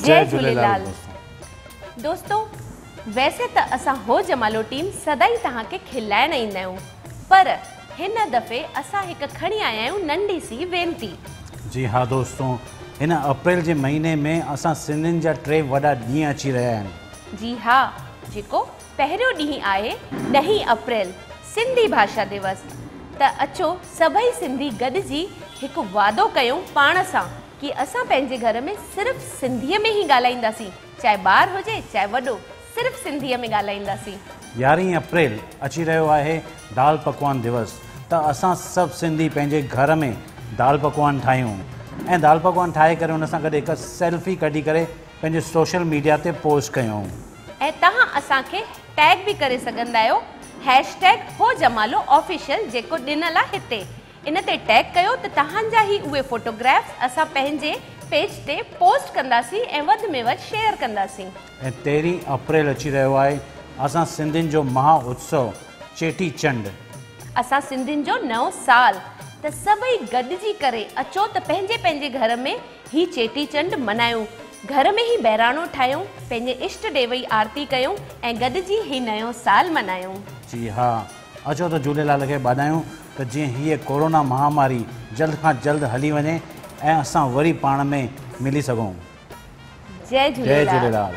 جئي جهوليلال دوستو ويسي ته اسان هو جمالو ٽيم سدائين توهان کي کلائڻ ايندا آهيون پر هن دفعي اسان هڪ کڻي آيا آهيون ننڍي سي وينتي. جي ها دوستو هن اپريل جي مهيني ۾ اسان سنڌين جا ٽي وڏا ڏينهن اچي رهيا آهن. جي ها جيڪو پهريون ڏينهن آهي ڏهين اپريل سنڌي ڀاشا دوس ته اچو سڀئي سنڌي گڏجي هڪ وعدو ڪيون پاڻ سان ڪي اسان پنهنجي گهر ۾ صرف سنڌيء ۾ ئي ڳالهائينداسين چاهي ٻار هجي چاهي وڏو صرف سنڌيء ۾ ڳالهائينداسين. يارهين اپريل اچي رهيو آهي دال پڪوان دوس ته اسان سڀ سنڌي پنهنجي گهر ۾ دال پڪوان ٺاهيون ۽ دال پڪوان ٺاهي ڪري ان سان گڏ هڪ سيلفي ڪڍي ڪري پنهنجي سوشل ميڊيا تي پوسٽ ڪيون. ۽ توهان اسان کي ٽيگ به ڪري سگهندا آهيو هيش ٽيگ هو جمالو آفيشل جيڪو ڏنل آهي هتي ان تي ٽيگ ڪيو ته توهان جا هي اهي فوٽوگرافس اسان پنهنجي پيج تي پوسٽ ڪنداسين ۽ وڌ ۾ وڌ شيئر ڪنداسين. ۽ تيرهين اپريل اچي رهيو آهي اسان سنڌين جو مها اتسو چيٽي چنڊ. اسان سنڌين جو نئون سال ته سڀئي گڏجي ڪري اچو ته پنهنجي پنهنجي گهر ۾ هي چيٽي چنڊ منايون گهر ۾ ئي بهراڻو ٺاهيون پنهنجي اشٽ ديو جي آرتي ڪيون ۽ گڏجي هي نيو سال منايون. جي ها اچو ته جهوليلال کي ٻاڏايون ته جيئن هيء ڪورونا مهاماري جلد کان جلد هلي وڃي ۽ اسان وري پاڻ ۾ ملي سگهون. جئي جهوليلال.